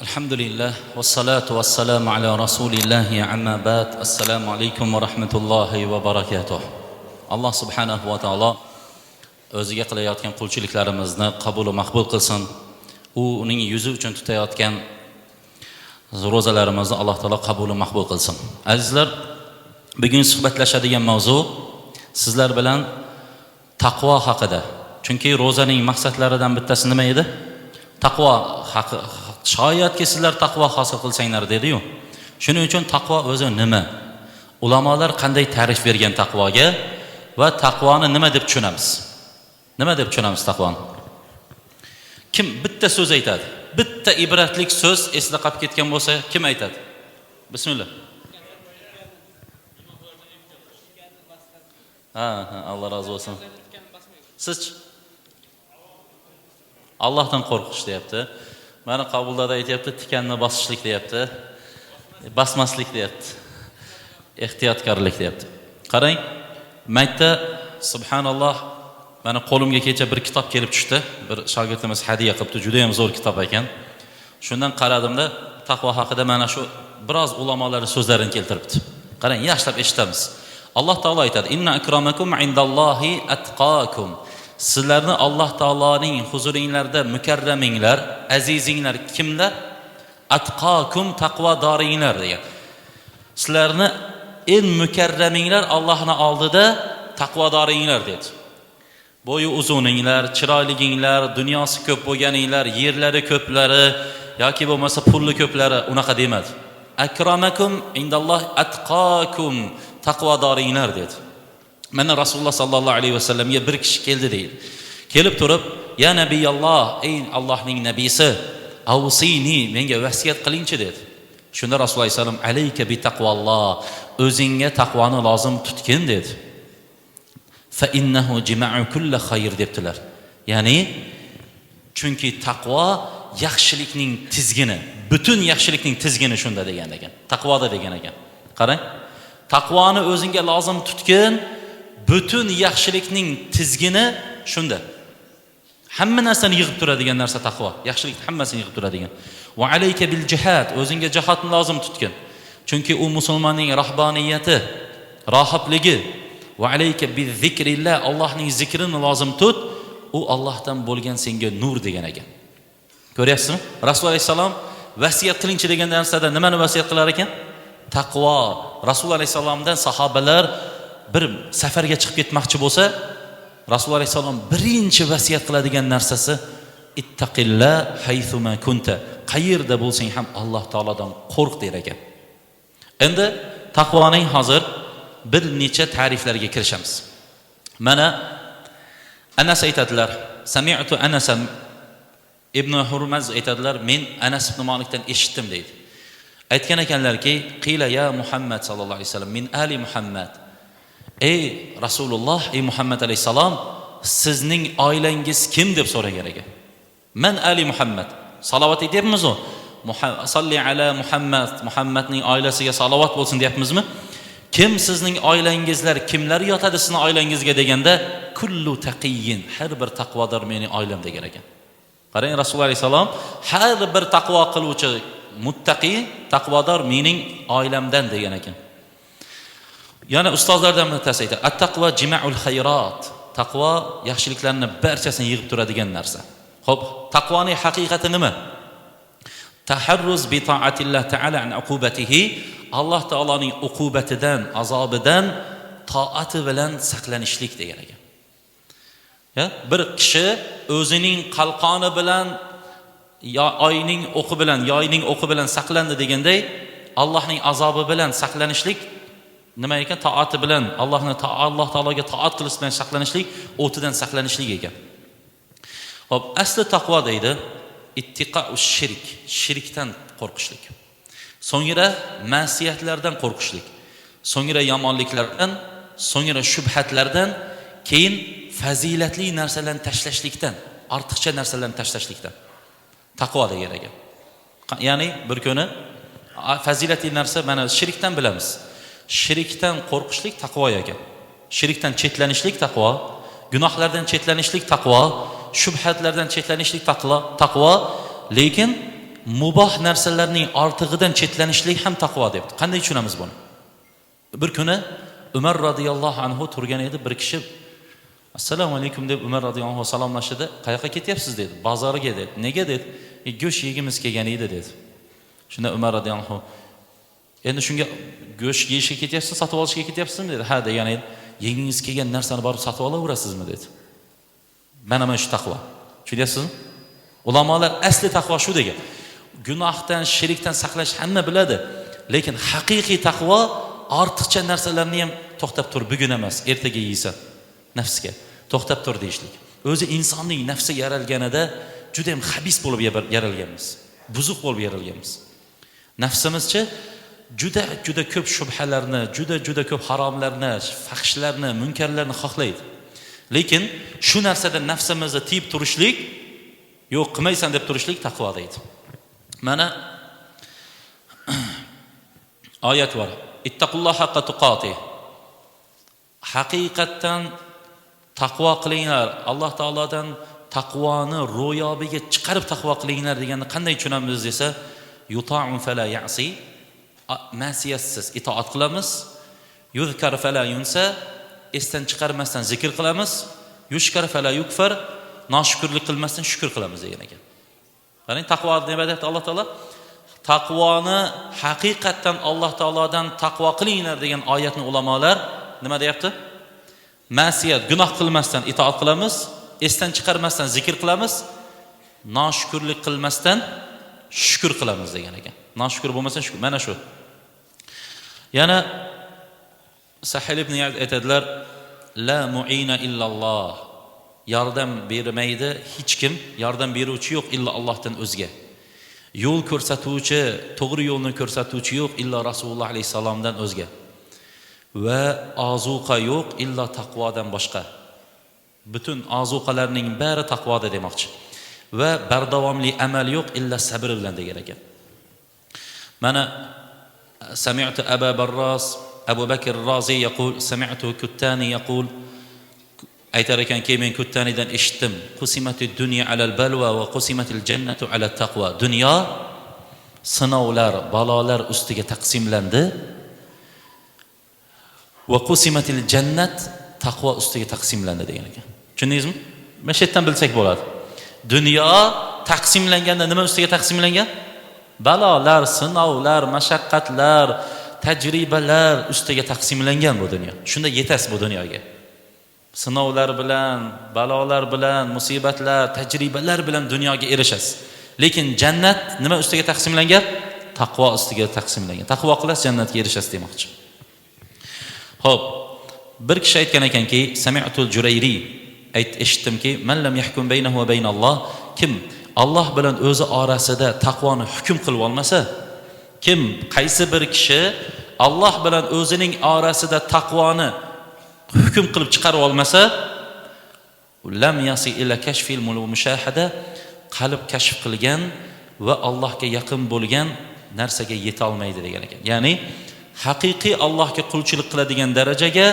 Alhamdulillah, vassalotu vassalamu ala rasulillahi, amma ba'd. Assalomu alaykum va rahmatullohi va barakatuh. Alloh subhanahu va taolo o'ziga qilayotgan qulchiliklarimizni qabul va maqbul qilsin. U uning yuzi uchun tutayotgan ro'zalarimizni Alloh taolo qabul va maqbul qilsin. Azizlar, bugun suhbatlashadigan mavzu sizlar bilan taqvo haqida. Chunki ro'zaning maqsadlaridan bittasi nima edi? Taqvo haqi. Shoyatki sizlar taqvo hosil qilsanglar dedi-yu. Shuning uchun taqvo o'zi nima? Ulamolar qanday ta'rif bergan taqvoga va taqvoni nima deb tushunamiz? Nima deb tushunamiz taqvoni? Kim bitta so'z aytadi? Bitta ibratlik so'z esida qolib ketgan bo'lsa, kim aytadi? Bismillah. Ha, ha, Alloh rozi bo'lsin. Sizchi? Allohdan qo'rqish deyapti. Mana Qabulda aytyapti, tikanni bosishlik deyapti. Basmaslik deyapti. Ehtiyotkorlik deyapti. Qarang, maytda subhanalloh, mana qo'limga kecha bir kitob kelib tushdi. Bir shogirdimiz hadiya qilibdi, juda ham zo'r kitob ekan. Shundan qaradimda, taqvo haqida mana shu biroz ulamolarning so'zlarini keltiribdi. Qarang, yaxshilab eshitamiz. Alloh taolo aytadi: "Inna akramakum indallohi atqakum." Sizlarni Alloh taoloning huzuringlarda mukarraminglar, azizinglar kimlar? Atqakum, taqvodoringlar degan. Sizlarni eng mukarraminglar Allohning oldida taqvodoringlar dedi. Bo'yi uzuninglar, chiroyliginglar, dunyosi ko'p bo'lganinglar, yerlari ko'plari yoki bo'lmasa pulli ko'plari unaqa demadi. Akramakum indalloh atqakum, taqvodoringlar dedi. Mana Rasululloh sallallohu alayhi vasallamga bir kishi keldi deydi. Kelib turib, "Ya nabiyalloh, ey Allohning nabiysi, avsini, menga vasiyat qilingchi" dedi. Shunda Rasululloh alayhi vasallam alayka bi taqvalloh, o'zingga taqvoni lozim tutgin dedi. Fa innahu jima'u kulli khayr debdilar. Ya'ni chunki taqvo yaxshilikning tizgini, butun yaxshilikning tizgini shunda degan ekan. Taqvoda degan ekan. Qarang. Taqvoni o'zingga lozim tutgin, butun yaxshilikning tizgini shunda. Hamma narsani yig'ib turadigan narsa taqvo. Yaxshilikni hammasini yig'ib turadigan. Va alayka bil jihad, o'zingga jihodni lozim tutgin. Chunki u musulmonning rahbaniyati, rohibligi. Va alayka bi zikrillah, Allohning zikrini lozim tut. U Allohdan bo'lgan senga nur degan ekan. Ko'ryapsizmi? Rasululloh alayhisalom vasiyat qilingchi degan narsada nimani vasiyat qilar ekan? Taqvo. Rasululloh alayhisalomdan sahobalar bir safarga chiqib ketmoqchi bo'lsa, Rasululloh alayhisalom birinchi vasiyat qiladigan narsasi ittaqilla haythuma kunta. Qayerda bo'lsang ham Alloh taolodan qo'rq der ekan. Endi taqvoning hozir bir necha ta'riflarga kirishamiz. Mana Anas aytadilar, sami'tu Anas ibn Hurmaz aytadilar, men Anas ibn Malikdan eshitdim deydi. Aytgan ekanlarki, qila ya Muhammad sallallohu alayhi vasallam min ali Muhammad. Ey Rasululloh, ey Muhammad alayhisalom, sizning oilangiz kim deb so'ragan ekan. Man ali Muhammad. Salovat aytyapmiz-ku. Salli ala Muhammad, Muhammadning oilasiga salovat bo'lsin deyapmizmi? Kim sizning oilangizlar, kimlar yotadi sizning oilangizga deganda, kullu taqiyyin, har bir taqvodor mening oilam degan ekan. Qarang, Rasululloh alayhisalom har bir taqvo qiluvchi muttaqi, taqvodor mening oilamdan degan ekan. Yana ustozlardan bittasi aytadi, at-taqvo jima'ul xayrat. Taqvo yaxshiliklarni barchasini yig'ib turadigan narsa. Xo'p, taqvoning haqiqati nima? Taharruz bi ta'atillah ta'ala an uqubatihi, Alloh taoloning uqubatidan, azobidan toati bilan saqlanishlik degan ekan. Ya, bir kishi o'zining qalqoni bilan yo oyning o'qi bilan, yoyning o'qi bilan saqlandi deganday, Allohning azobi bilan saqlanishlik nima ekan? Toati bilan, Allohni Alloh taologa toat qilish bilan saqlanishlik, o'tidan saqlanishlik ekan. Xo'p, asli taqvo deydi, ittiqau shirk, shirkdan qo'rqishlik. So'ngra ma'siyatlardan qo'rqishlik. So'ngra yomonliklardan, so'ngra shubhatlardan, keyin fazilatli narsalarni tashlashlikdan, ortiqcha narsalarni tashlashlikdan. Taqvo degan ekan. Ya'ni bir kuni fazilatli narsa mana shirkdan bilamiz. Shirkdan qo'rqishlik taqvo ekan. Shirkdan chetlanishlik taqvo, gunohlardan chetlanishlik taqvo, shubhatlardan chetlanishlik taqvo, lekin Muboh narsalarning ortig'idan chetlanishlik ham taqvo debdi. Qanday tushunamiz buni? Bir kuni Umar radhiyallohu anhu turgan edi, bir kishi assalomu alaykum deb Umar radhiyallohu anhu salomlashdi. Qayoqqa ketyapsiz dedi. Bozorga dedi. Nega dedi? Go'sht yegimiz kelgan edi dedi. Shunda Umar radhiyallohu anhu, endi shunga go'sht yeyishga ketyapsiz, sotib olishga ketyapsizmi dedi. Ha degan edi. Yegingiz kelgan narsani borib sotib olaverasizmi dedi. Mana shu taqvo. Tushunyapsizmi? Ulamolar asli taqvo shu degan. Gunohdan, shirkdan saqlash hamma biladi. Lekin haqiqiy taqvo ortiqcha narsalarni ham to'xtab tur, bugun emas, ertaga yeysan nafsga. To'xtab tur deyishlik. O'zi insonning nafsi yaralganida juda ham xabis bo'lib yaralganmiz. Buzuq bo'lib yaralganmiz. Nafsimizchi juda juda ko'p shubhalarni, juda juda ko'p haromlarni, fahshlarni, munkarlarni xohlaydi. Lekin shu narsada nafsimizni tiyib turishlik, yo'q qilmaysan deb turishlik taqvo deydi. Mana oyat bor. Ittaqulloh haqqa tuqati. Haqiqatdan taqvo qilinglar. Alloh taolodan taqvoni ro'yobiga chiqarib taqvo qilinglar deganni qanday tushunamiz desa, yuta'un fala ya'si, ma'siyatsiz itoat qilamiz, yuzkar fala yunsa, esdan chiqarmasdan zikr qilamiz, yushkar fala yukfar, noshukrlik qilmasdan shukr qilamiz degan ekan. Qarang, taqvo nima deyapti Alloh taolo? Taqvoni haqiqatdan Alloh taolodan taqvo qilinglar degan oyatni ulamolar nima deyapti? Ma'siyat, gunoh qilmasdan itoat qilamiz, esdan chiqarmasdan zikr qilamiz, noshukrlik qilmasdan shukr qilamiz degan ekan. Noshukur bo'lmasa shukr. Mana shu. Yana Sahil ibn Ya'd aytadilar, la mu'ina illalloh. Yordam bermaydi hech kim, yordam beruvchi yo'q illa Allohdan o'zga. Yo'l ko'rsatuvchi, to'g'ri yo'lni ko'rsatuvchi yo'q illa Rasululloh alayhissalomdan o'zga. Va ozuqa yo'q illa taqvodan boshqa. Butun ozuqalarning bari taqvoda demoqchi. Va bardavomli amal yo'q illa sabr bilan degan ekan. Mana sami'tu Aba Barras, Abu Bakr Rozi yaqul, sami'tu Kuttani yaqul, aytar ekanki, men Kuttanidan eshitdim. Qusimatid dunya alal balwa va qusimatil jannatu ala taqwa. Dunyo sinovlar, balolar ustiga taqsimlandi. Va qusimatil jannat taqvo ustiga taqsimlandi degan ekan. Tushundingizmi? Mana shu yerdan bilsak bo'ladi. Dunyo taqsimlanganda nima ustiga taqsimlangan? Balolar, sinovlar, mashaqqatlar, tajribalar ustiga taqsimlangan bu dunyo. Shunda yetasiz bu dunyoga. Sinovlar bilan, balolar bilan, musibatlar, tajribalar bilan dunyoga erishasiz. Lekin jannat nima ustiga taqsimlangan? Taqvo ustiga taqsimlangan. Taqvo qilasiz, jannatga erishasiz demoqchi. Xo'p, bir kishi aytgan ekanki, sami'tul Jurayri, eshitdimki, man lam yahkum baynahu va baynalloh, kim Alloh bilan o'zi orasida taqvoni hukm qilib olmasa, kim qaysi bir kishi Alloh bilan o'zining orasida taqvoni hukm qilib chiqarib olmasa, lam yasi ila kashfil mushahada, qalb kashf qilgan va Allohga yaqin bo'lgan narsaga yeta olmaydi degan ekan. Ya'ni haqiqiy Allohga qulchilik qiladigan darajaga,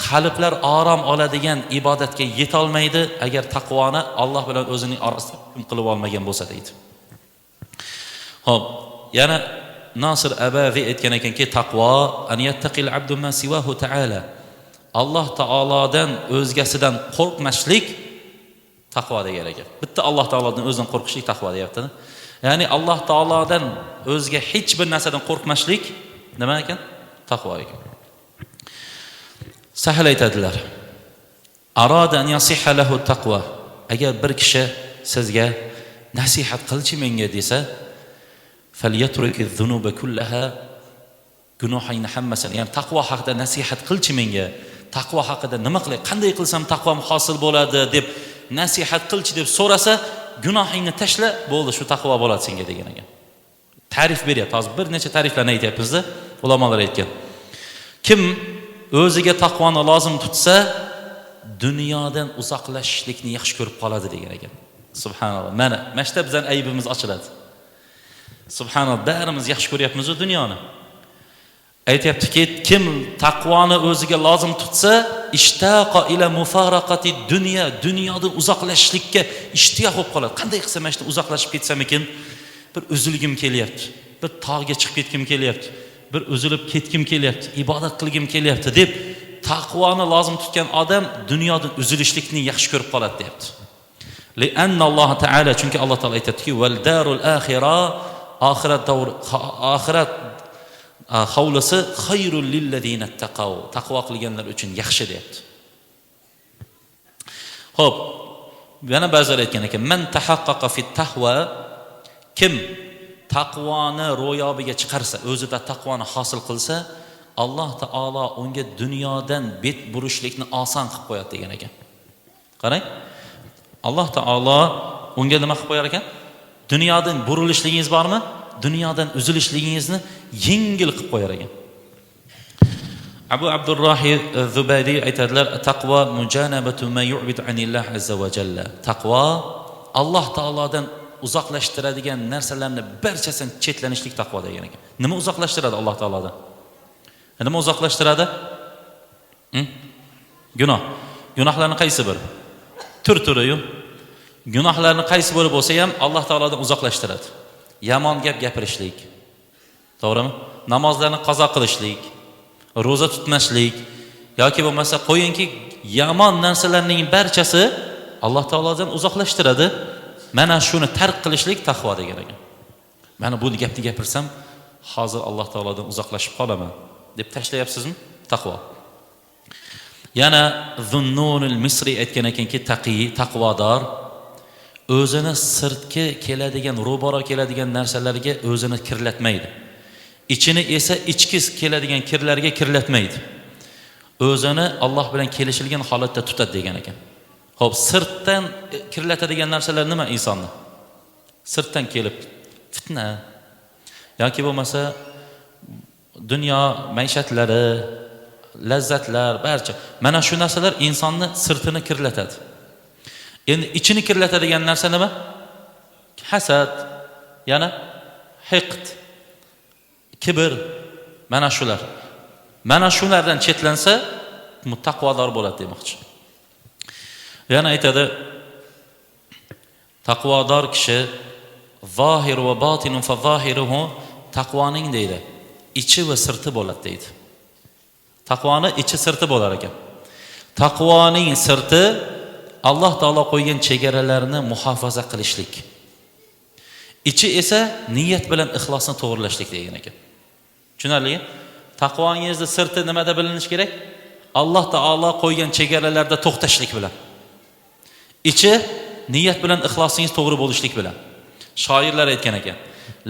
qalblar orom oladigan ibodatga yeta olmaydi agar taqvoni Alloh bilan o'zining orasida hukm qilib olmagan bo'lsa deydi. Xo'p, yana Nasir Abavi aytgan ekanki, taqvo an yattaqil abdu ma siwahu ta'ala. Alloh taolodan o'zgasidan qo'rqmaslik taqvo degan ekan. Bitta Alloh taolodan o'zidan qo'rqishlik taqvo deyapti. Ya'ni Alloh taolodan o'zga hech bir narsadan qo'rqmaslik nima ekan? Taqvo ekan. Sahil aytadilar. Arada an yasiha lahu taqvo. Agar bir kishi sizga nasihat qilchi menga desa, falyatruki zunuba kullaha, gunohingni hammasini, ya'ni taqvo haqida nasihat qilchi menga, taqvo haqida nima qilay, qanday qilsam taqvom hosil bo'ladi deb nasihat qilchi deb so'rasa, gunohingni tashla, bo'ldi, shu taqvo bo'ladi senga degan ekan. Ta'rif beryapti. Hozir bir necha ta'riflarni aytyapmiz-da, ulamolar aytgan. Kim o'ziga taqvoni lozim tutsa, dunyodan uzoqlashishlikni yaxshi ko'rib qoladi degan ekan. Subhanalloh. Mana shu bizning aybimiz ochiladi. Subhanalloh, barimiz yaxshi ko'ryapmiz-ku dunyoni. Aytyaptiki, kim taqvoni o'ziga lozim tutsa, ishtaqa ila mufaraqati dunya, dunyodan uzoqlashishlikka ishtiyoq bo'lib qoladi. Qanday qilsam mana shundan uzoqlashib ketsam ekan, Bir uzilgim kelyapti, bir tog'ga chiqib ketgim kelyapti, bir uzilib ketgim kelyapti, ibodat qilgim kelyapti deb taqvoni lozim tutgan odam dunyodan uzilishlikni yaxshi ko'rib qoladi deyapti. Li'anna Alloh taala, chunki Alloh taolo aytadiki, val darul axira, oxirat davr, oxirat hovlisi xayrul lillazina taqav, taqvo qilganlar uchun yaxshi deyapti. Xo'p, yana ba'zilar aytgan ekan, man tahaqqaqa fi taqvo, kim taqvoni ro'yobiga chiqarsa, o'zida taqvoni hosil qilsa, Alloh taolo unga dunyodan bet burishlikni oson qilib qo'yadi degan ekan. Qarang, Alloh taolo unga nima qilib qo'yar ekan? Dunyodan burilishligingiz bormi? Dunyodan uzilishligingizni yengil qilib qo'yar ekan. Abu Abdurrohi Zubaydiy aytadilar, taqvo mujanabatu ma yu'bidu anillah azza va jalla. Taqvo Alloh taolodan uzoqlashtiradigan narsalarni barchasidan chetlanishlik taqvo degan ekan. Nima uzoqlashtiradi Alloh taolodan? Nima uzoqlashtiradi? Gunoh. Gunohlarning qaysi biri? Tur-turi-yu. Gunohlarning qaysi biri bo'lsa ham Alloh taolodan uzoqlashtiradi. Yomon gap gapirishlik. To'g'rimi? Namozlarni qazo qilishlik, ro'za tutmaslik yoki bo'lmasa qo'yingki yomon narsalarning barchasi Alloh taolodan uzoqlashtiradi. Mana shuni tark qilishlik taqvo degan ekan. Mana bu gapni gapirsam, hozir Alloh taolodan uzoqlashib qolaman deb tashlayapsizmi? Taqvo. Yana Zunnunul Misri aytgan ekanki, taqi, taqvodor o'zini sirtga keladigan, ro'baro keladigan narsalarga o'zini kirlatmaydi. Ichini esa ichki keladigan kirlarga kirlatmaydi. O'zini Alloh bilan kelishilgan holatda tutadi degan ekan. Xo'p, sirtdan kirlatadigan narsalar nima insonni? Sirtdan kelib fitna yoki bo'lmasa dunyo maishatlari, lazzatlar, barcha mana shu narsalar insonni sirtini kirlatadi. Endi ichini kirlatadigan narsa nima? Hasad, yana hiqd, kibr, mana shular. Mana shulardan chetlansa taqvodor bo'ladi demoqchi. Yana aytadi, taqvodor kishi zohir va botinun fa zohiruhu, taqvoning deydi, ichi va sirti bo'ladi deydi. Taqvoni ichi sirti bo'lar ekan. Taqvoning sirti Alloh taolo qo'ygan chegaralarni muhofaza qilishlik. Ichi esa niyat bilan ixlosni to'g'rilashlik degan ekan. Tushunarlimi? Taqvongizni sirti nimada bilinishi kerak? Alloh taolo qo'ygan chegaralarda to'xtashlik bilan. Ichi niyat bilan ixlosingiz to'g'ri bo'lishlik bilan. Shoirlar aytgan ekan: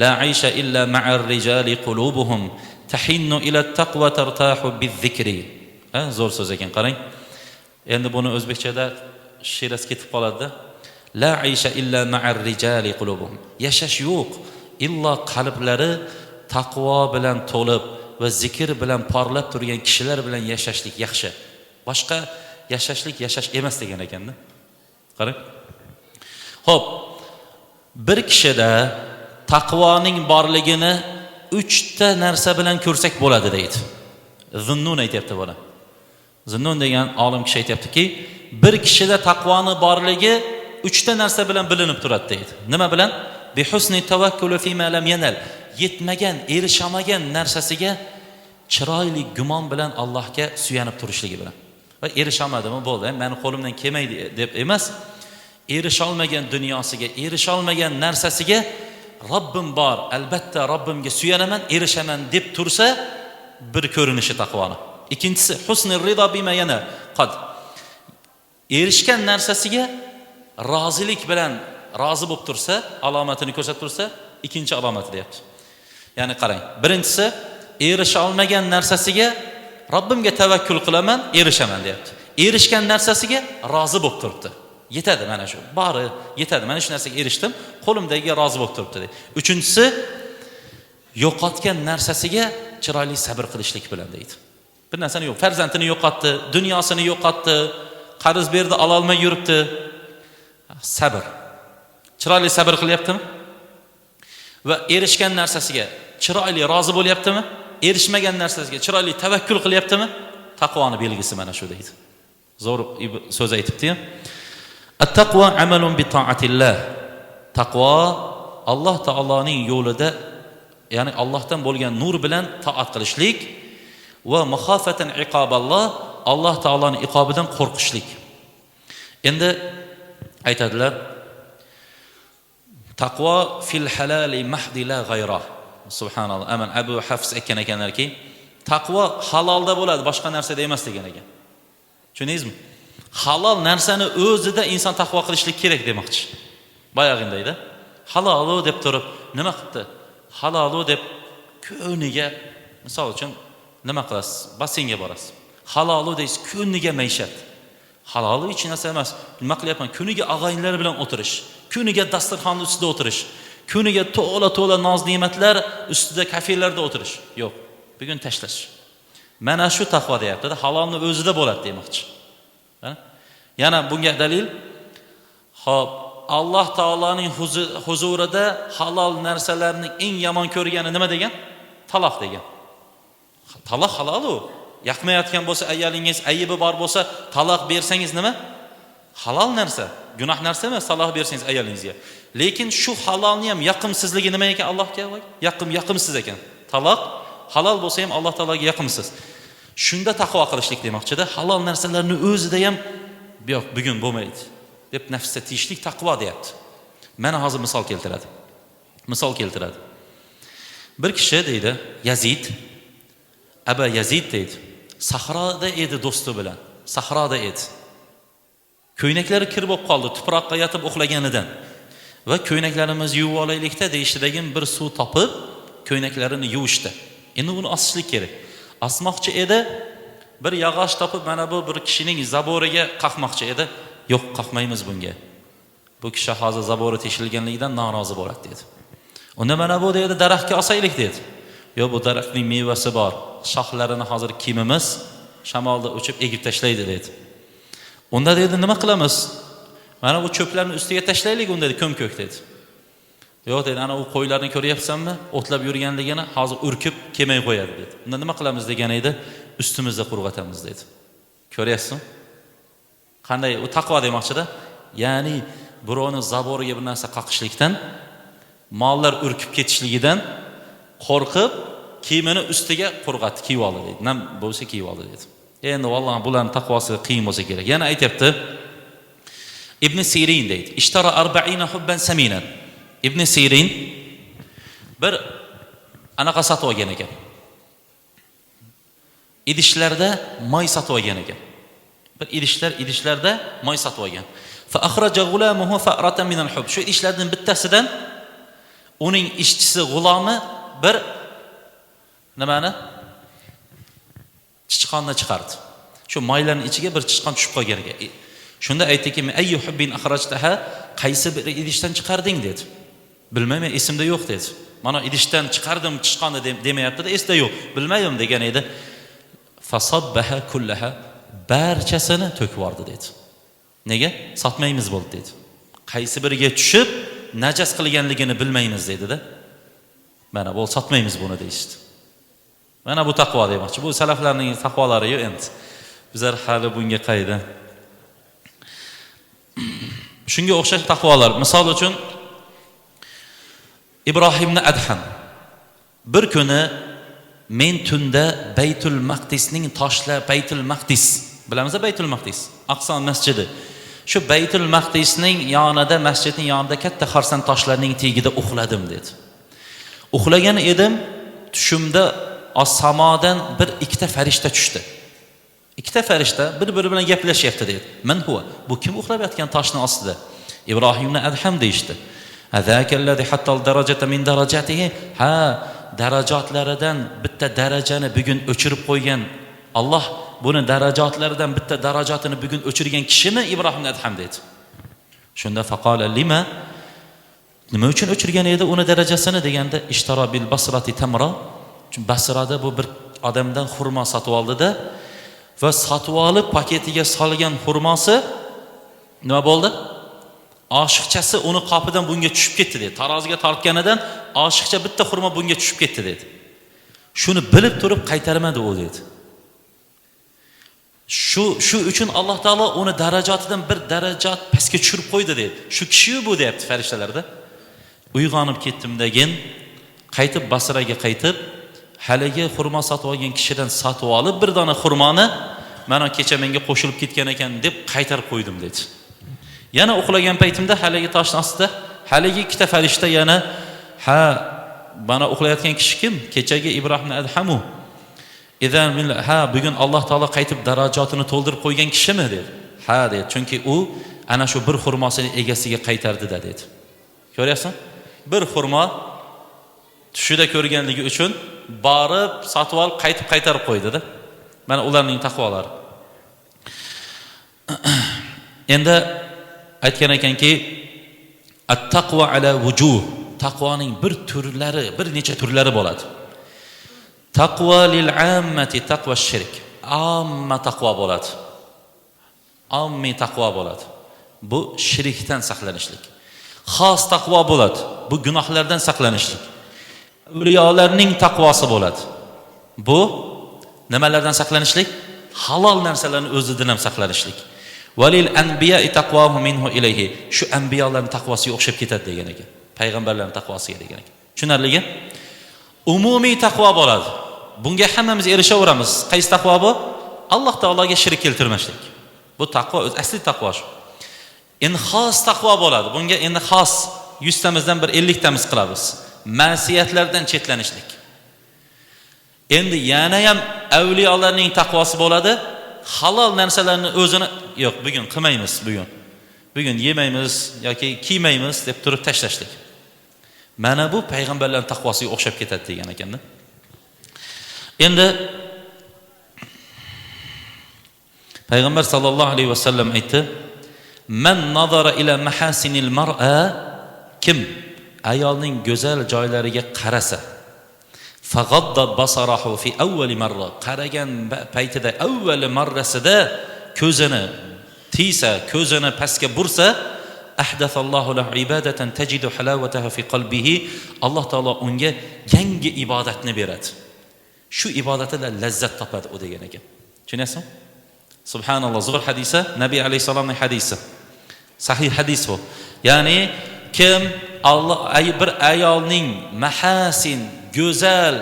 La aysha illa ma'ar rijali qulubuhum tahinnu ila taqwa tartahu biz-zikri. Ha, zo'r so'z ekan, qarang. Endi buni o'zbekchada she'rasi ketib qoladi-da. La aysha illa ma'ar rijali qulubuhum. Yashash yo'q, illo qalblari taqvo bilan to'lib va zikr bilan porlab turgan kishilar bilan yashashlik yaxshi. Boshqa yashashlik yashash emas degan ekanda. Qarang. Xo'p, bir kishida taqvoning borligini 3 ta narsa bilan ko'rsak bo'ladi deydi. Zunnun aytayapti buni. Zunnun degan olim kishi aytayaptiki, bir kishida taqvoni borligi 3 ta narsa bilan bilinib turadi deydi. Nima bilan? Bi husni tawakkuli fi ma lam yanal. Yetmagan, erishamagan narsasiga chiroyli gumon bilan Allohga suyanib turishligi bilan. Va erishamadimi bo'ldi, meni qo'limdan kelmaydi deb emas, erisha olmagan dunyosiga, erisha olmagan narsasiga Robbim bor, albatta Robbimga suyanaman, erishaman deb tursa, bir ko'rinishi taqvoni. Ikkinchisi husni rido bima yana qad. Erishgan narsasiga rozilik bilan rozi bo'lib tursa, alomatini ko'rsatib tursa, ikkinchi alomati deyapti. Ya'ni qarang, birinchisi erisha olmagan narsasiga Robbimga tavakkul qilaman, erishaman deyapti. Erishgan narsasiga rozi bo'lib turibdi. Yetadi mana shu. Bori yetadi. Mana shu narsaga erishdim, qo'limdagiga rozi bo'lib turibdi deydi. Uchinchisi yo'qotgan narsasiga chiroyli sabr qilishlik bilan deydi. Bir narsani yo'q, farzandini yo'qotdi, dunyosini yo'qotdi, qarz berdi, ola olmay yuribdi. Sabr. Chiroyli sabr qilyaptimi? Va erishgan narsasiga chiroyli rozi bo'lyaptimi? Erishmagan narsasiga chiroyli tavakkul qilyaptimi? Taqvoni belgisi mana shu deydi. Zo'r so'z aytibdi-yu. At-taqvo amalun bi ta'atillah. Taqvo Alloh taoloning yo'lida, ya'ni Allohdan bo'lgan nur bilan toat qilishlik va muxofatan iqoballoh, Alloh taoloning iqobidan qo'rqishlik. Endi aytadilar, taqvo fil halali mahdi la g'ayra. Subhanalloh. Aman Abu Hafs aytgan ekanlarki, taqvo halolda bo'ladi, boshqa narsada emas degan ekan. Tushundingizmi? Halol narsani o'zida inson taqvo qilishlik kerak demoqchi. Boyag'indayda. Halolu deb turib nima qildi? Halolu deb kuniga, misol uchun nima qilasiz? Basseynga borasiz. Halolu deysiz, kuniga maishat. Halolu hech narsa emas. Nima qilyapman? Kuniga og'aynilar bilan o'tirish, kuniga dasturxon ustida o'tirish, kuniga to'la-to'la noz-ne'matlar ustida kafelarda o'tirish. Yo'q, bugun tashlash. Mana shu taqvo deyapti-da, halolni o'zida bo'ladi demoqchi. Yana bunga dalil, xo'p, Alloh taoloning huzurida halol narsalarning eng yomon ko'rgani nima degan? Taloq degan. Taloq halol u. Yoqmayotgan bo'lsa ayolingiz, ayibi bor bo'lsa, taloq bersangiz nima? Halol narsa, gunoh narsa emas taloq bersangiz ayolingizga. Lekin shu halolni ham yoqimsizligi nima ekan Allohga? Yoqimsiz ekan. Taloq halol bo'lsa ham Alloh taologa yoqimsiz. Shunda taqvo qilishlik demoqchida, halol narsalarni o'zida ham yo'q, bugun bo'lmaydi deb nafsga tiyishlik taqvo deyapti. Mana hozir misol keltiradi. Misol keltiradi. Bir kishi deydi, Yazid, Aba Yazid deydi. Sahroda edi do'sti bilan. Sahroda edi. Ko'ynaklari kir bo'lib qoldi, tuproqqa yotib uxlaganidan. Va ko'ynaklarimizni yuvib olaylikda deyishdagin bir suv topib, ko'ynaklarini yuvishdi. Endi uni osishlik kerak. Osmoqchi edi, bir yog'och topib mana bu bir kishining zaboriga qaqmoqchi edi. Yo'q, qaqmaymiz bunga. Bu kishi hozir zabori teshilganligidan norozi bo'ladi dedi. Unda mana bu dedi, daraxtga osaylik dedi. Yo'q, bu daraxtning mevasi bor. Shoxlarini hozir kiyimimiz shamolda uchib egib tashlaydi dedi. Unda dedi, nima qilamiz? Mana bu cho'plarni ustiga tashlaylik unda dedi, ko'm-ko'k dedi. Yo'q dedi, ana u qo'ylarni ko'ryapsanmi? O'tlab yurganligini hozir urkib kelmay qo'yadi dedi. Unda nima qilamiz degan edi, ustimizda qurg'atamiz dedi. Ko'ryapsizmi? Qanday u taqvo demoqchida? Ya'ni birovni zaboriga bir narsa qaqishlikdan, mollar urkib ketishligidan qo'rqib kiyimini ustiga qurg'atdi, kiyib oldi dedi. Nam bo'lsa kiyib oldi dedi. Endi vallahi bularning taqvosi qiyin bo'lsa kerak. Yana aytayapti. Ibn Sirin deydi. Ishtara 40 hubban saminan. Ibn Sirin bir anaqa sotib olgan ekan. Idishlarda moy sotib olgan ekan. Bir idishlarda moy sotib olgan. Fa akhraja g'ulamuhu fa'ratan min al-hub. Shu idishlardan bittasidan uning ishchisi g'ulomi bir nimani? Chichqonni chiqardi. Shu moylarning ichiga bir chichqon tushib qolgan ekan. Shunda aytdiki, ayyu hubbin akhrajtaha, qaysi bir idishdan chiqarding dedi. Bilmayman, esimda yo'q dedi. Mana idishdan chiqardim chichqonni demayapti-da, esda yo'q. Bilmayman degan edi. Fasabbaha kullaha, barchasini to'kib yubordi dedi. Nega? Sotmaymiz bo'ldi dedi. Qaysi biriga tushib najas qilganligini bilmaymiz dedi-da. Mana bu sotmaymiz buni deyishdi. Mana bu taqvo demoqchi. Bu salaflarning taqvolari yo'q endi. Bizlar hali bunga qayda. Shunga o'xshash taqvolar. Misol uchun Ibrohimni Adham bir kuni men tunda Baytul Maqdisning toshlar, Baytul Maqdis bilamiz, Baytul Maqdis, Aqso masjidi. Shu Baytul Maqdisning yonida, masjidning yonida katta xarsan toshlarning tagida uxladim dedi. Uxlagan edim, tushumda samodan bir ikkita farishta tushdi. Ikkita farishta bir-biri bilan gaplashyapti dedi. Man huwa? Bu kim uxlab yotgan toshning ostida? Ibrohimni Adham deyishdi. Azakallazi hatta darajata min darajatihi. Ha, darajotlaridan bitta darajani bugun o'chirib qo'ygan Alloh buni darajotlaridan bitta darajotini bugun o'chirgan kishimi Ibrohimni Adham dedi. Shunda faqala lima, nima uchun o'chirgan edi uni darajasini deganda, ishtara bil basrati tamra. Chunki Basrada bu bir odamdan xurmo sotib oldida va sotib olib paketiga solgan xurmosi nima bo'ldi? Oshiqchasi uni qopidan bunga tushib ketdi dedi. Taroziga tortganidan oshiqcha bitta xurmo bunga tushib ketdi dedi. Shuni bilib turib qaytarmadi u dedi. Shu uchun Alloh taolo uni darajotidan bir darajat pastga tushirib qo'ydi dedi. Shu kishi bu deyapti farishtalarda. Uyg'onib ketdimdagin qaytib Basraga qaytib, haligi xurmo sotib olgan kishidan sotib olib bir dona xurmoni mana kecha menga qo'shilib ketgan ekan deb qaytarib qo'ydim dedi. Yana uxlagan paytimda haligi toshning ostida haligi ikkita farishta yana, ha, mana uxlayotgan kishi kim? Kechagi Ibrohim Adhamu. Ha, bugun Alloh taolo qaytib darajotini to'ldirib qo'ygan kishimi dedi. Ha dedi, chunki u ana shu bir xurmosini egasiga qaytardi-da dedi. Ko'ryapsan? Bir xurmo tushida ko'rganligi uchun borib sotib olib qaytib qaytarib qo'ydi-da. Mana ularning taqvolari. Endi aytgan ekanki, at-taqvo ala vujuh, taqvoning bir turlari, bir necha turlari bo'ladi. Taqvo lil ammati taqvo shirk. Amma taqvo bo'ladi. Ammi taqvo bo'ladi. Bu shirkdan saqlanishlik. Xos taqvo bo'ladi. Bu gunohlardan saqlanishlik. Avliyolarning taqvosi bo'ladi. Bu nimalardan saqlanishlik? Halol narsalarning o'zidan ham saqlanishlik. Valil anbiya'i taqvohu minhu ilayhi. Shu anbiyolarning taqvosiga o'xshab ketadi degan ekan. Payg'ambarlarning taqvosiga degan ekan. Tushunarligi? Umumiy taqvo bo'ladi. Bunga hammamiz erishaveramiz. Qaysi taqvo bu? Alloh taologa shirk keltirmaslik. Bu taqvo, o'z asli taqvo shu. Endi xos taqvo bo'ladi. Bunga endi xos 100 tamizdan bir 50 tamiz qilamiz. Ma'siyatlardan chetlanishlik. Endi yana ham avliyolarning taqvosi bo'ladi. Halol narsalarni o'zini yo'q, bugun qilmaymiz, bugun. Bugun yemaymiz yoki kiymaymiz deb turib tashlashlik. Mana bu payg'ambarlarning taqvosiga o'xshab ketadi degan ekanda. Endi payg'ambar sallallohu alayhi vasallam aytdi: "Man nazara ila mahasinil mar'a", kim ayolning go'zal joylariga qarasa, fag'adda basarahu fi awwali marra, qaragan paytida avvali marrasida ko'zini tiysa, ko'zini pastga bursa, ahdathallohu lahu ibadatan tajidu halawataha fi qalbihi, Alloh taolo unga yangi ibodatni beradi. Shu ibodatida lazzat topadi u degan ekan. Tushunyapsizmi? Subhanalloh, zo'r hadisa, Nabiy alayhissalomning hadisi. Sahih hadis bu. Ya'ni kim Alloh bir ayolning mahasin, go'zal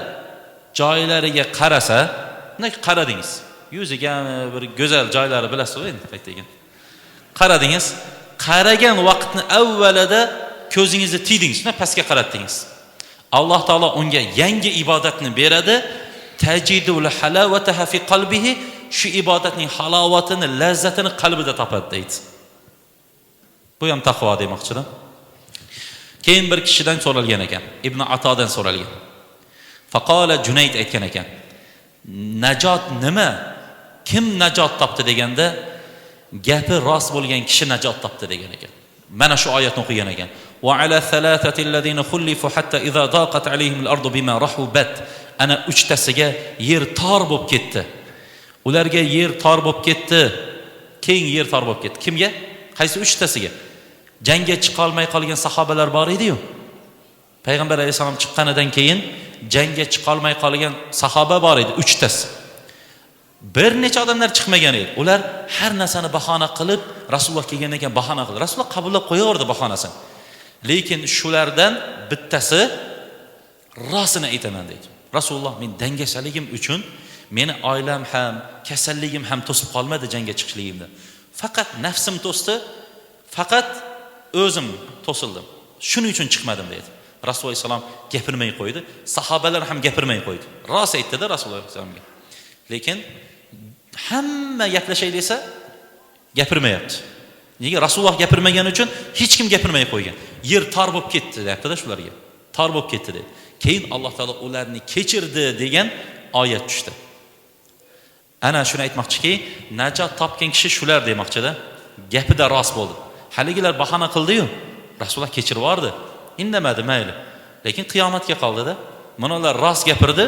joylariga qarasa, bunday qaradingiz, yuziga bir go'zal joylari bilasiz endi qaytagan. Qaradingiz, qaragan vaqtni avvalida ko'zingizni tiydingiz, shunday pastga qaratdingiz. Alloh taolo unga yangi ibodatni beradi. Tajidul halavataha fi qalbihi, shu ibodatning halovatini, lazzatini qalbida topadi deydi. Bu ham taqvo demoqchidan. Keyin bir kishidan so'ralgan ekan, Ibn Atodan so'ralgan. Faqala Junayd aytgan ekan, najot nima? Kim najot topdi deganda, gapi rost bo'lgan kishi najot topdi degan ekan. Mana shu oyatni o'qigan ekan. Va ala thalathati alladhina khulifu hatta idza daqat alayhim al-ardu bima rahubat. Ana uchtasiga yer tor bo'lib ketdi. Ularga yer tor bo'lib ketdi. Keng yer tor bo'lib ketdi. Kimga? Qaysi uchtasiga? Jangga chiqa olmay qolgan sahobalar bor edi-yu. Payg'ambar alayhisalom chiqqanidan keyin jangga chiqa olmay qolgan sahoba bor edi, uchtasi. Bir necha odamlar chiqmagan edi. Ular har narsani bahona qilib, Rasululloh kelgandan keyin bahona qildi. Rasululloh qabullab qo'yaverdi bahonasini. Lekin shulardan bittasi rostini aytaman deydi. Rasululloh, men dangasaligim uchun meni oilam ham, kasalligim ham to'sib qolmadi jangga chiqishligimda. Faqat nafsim to'sdi, faqat o'zim to'sildim. Shuning uchun chiqmadim deydi. Rasululloh alayhisalom gapirmay qo'ydi. Sahobalar ham gapirmay qo'ydi. Rost aytdi-da Rasululloh alayhisalomga. Lekin hamma gaplashay desa gapirmayapti. Nega? Rasululloh gapirmagani uchun hech kim gapirmay qo'ygan. Yer tor bo'lib ketdi deyapti-da shularga. Tor bo'lib ketdi dedi. Keyin Alloh taolo ularni kechirdi degan oyat tushdi. Ana shuni aytmoqchiki, najot topgan kishi shular demoqchida. Gapida rost bo'ldi. Haligilar bahona qildi-yu, Rasululloh kechirib yubordi. Indamadi, mayli. Lekin qiyomatga qoldi-da. Mana ular rost gapirdi,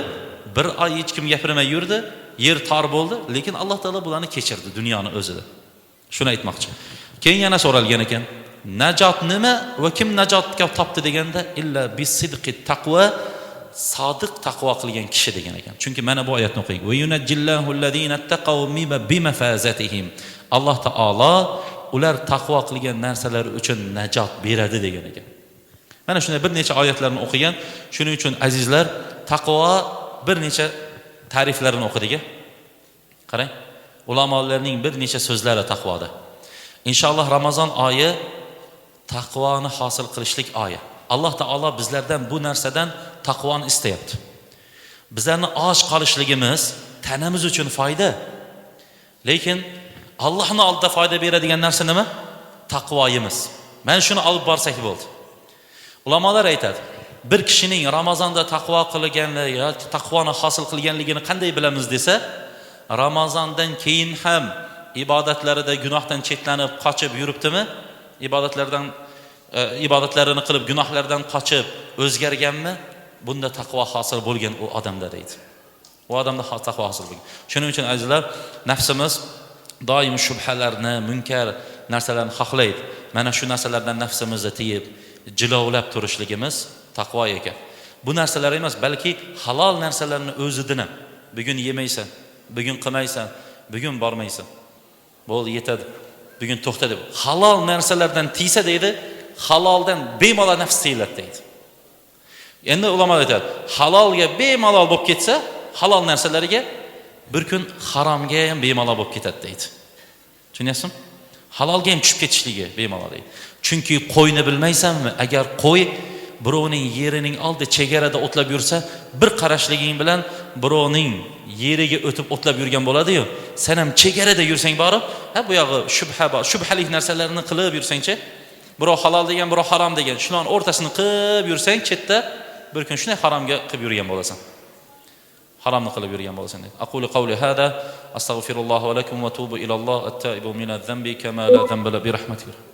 bir oy hech kim gapirmay yurdi, yer tor bo'ldi, lekin Alloh taolo bularni kechirdi dunyoni o'zida. Shuni aytmoqchi. Keyin yana so'ralgan ekan, najot nima va kim najotga topdi deganda, illa bisidqi taqvo, sodiq taqvo qilgan kishi degan ekan. Chunki mana bu oyatni o'qing. Va yunajjillahu allazina taqaw bimafazatihim. Alloh taolo ular taqvo qilgan narsalar uchun najot beradi degan ekan. Mana shunday bir necha oyatlarni o'qigan. Shuning uchun azizlar, taqvo bir necha ta'riflarini o'qidik. Qarang, ulamolarning bir necha so'zlari taqvoda. Inshaalloh Ramazon oyi taqvoni hosil qilishlik oyi. Alloh taolo bizlardan bu narsadan taqvoni istayapti. Bizlarni och qolishligimiz tanamiz uchun foyda. Lekin Allohning oldida foyda beradigan narsa nima? Taqvoyimiz. Mana shuni olib borsak bo'ldi. Ulamolar aytadi, bir kishining Ramazonda taqvo qilganligi yoki taqvoni hosil qilganligini qanday bilamiz desa, Ramazondan keyin ham ibodatlarida gunohdan chetlanib, qochib yuribdimi? Ibodatlardan ibodatlarini qilib gunohlardan qochib o'zgarganmi? Bunda taqvo hosil bo'lgan u odamda deydi. U odamda taqvo hosil bo'lgan. Shuning uchun azizlar, nafsimiz doim shubhalarni, munkar narsalarni xohlaydi. Mana shu narsalardan nafsimizni tiyib, jilovlab turishligimiz taqvo ekan. Bu narsalar emas, balki halol narsalarni o'zidan ham. Bugun yemaysan, bugun qilmaysan, bugun bormaysan. Bo'ldi, yetadi. Bugun to'xta deb. Halol narsalardan tiysa deydi, haloldan bemalol nafs tiyiladi deydi. Endi ulamolar aytadi, halolga bemalol bo'lib ketsa, halol narsalarga bir kun haromga ham bemalol bo'lib ketadi deydi. Tushunyapsizmi? Halolga ham tushib ketishligi bemalol deydi. Chunki qo'yni bilmaysanmi? Agar qo'y birovning yerining oldi chegarada o'tlab yursa, bir qarashliging bilan birovning yeriga o'tib o'tlab yurgan bo'ladi-yu. Sen ham chegarada yursang borib, ha bu yog'i shubha bor, shubhalik narsalarni qilib yursangchi, birov halol degan, birov harom degan, shularning o'rtasini qilib yursang, chetda bir kun shunday haromga qilib yurgan bo'lasan. Haromni qilib yurgan bo'lasan deydi. Aqulu qawli hada, astagfirulloh va lakum va tubu ilalloh, at-taibu minadh-dhanbi kama la dhanba la bi rahmatihi.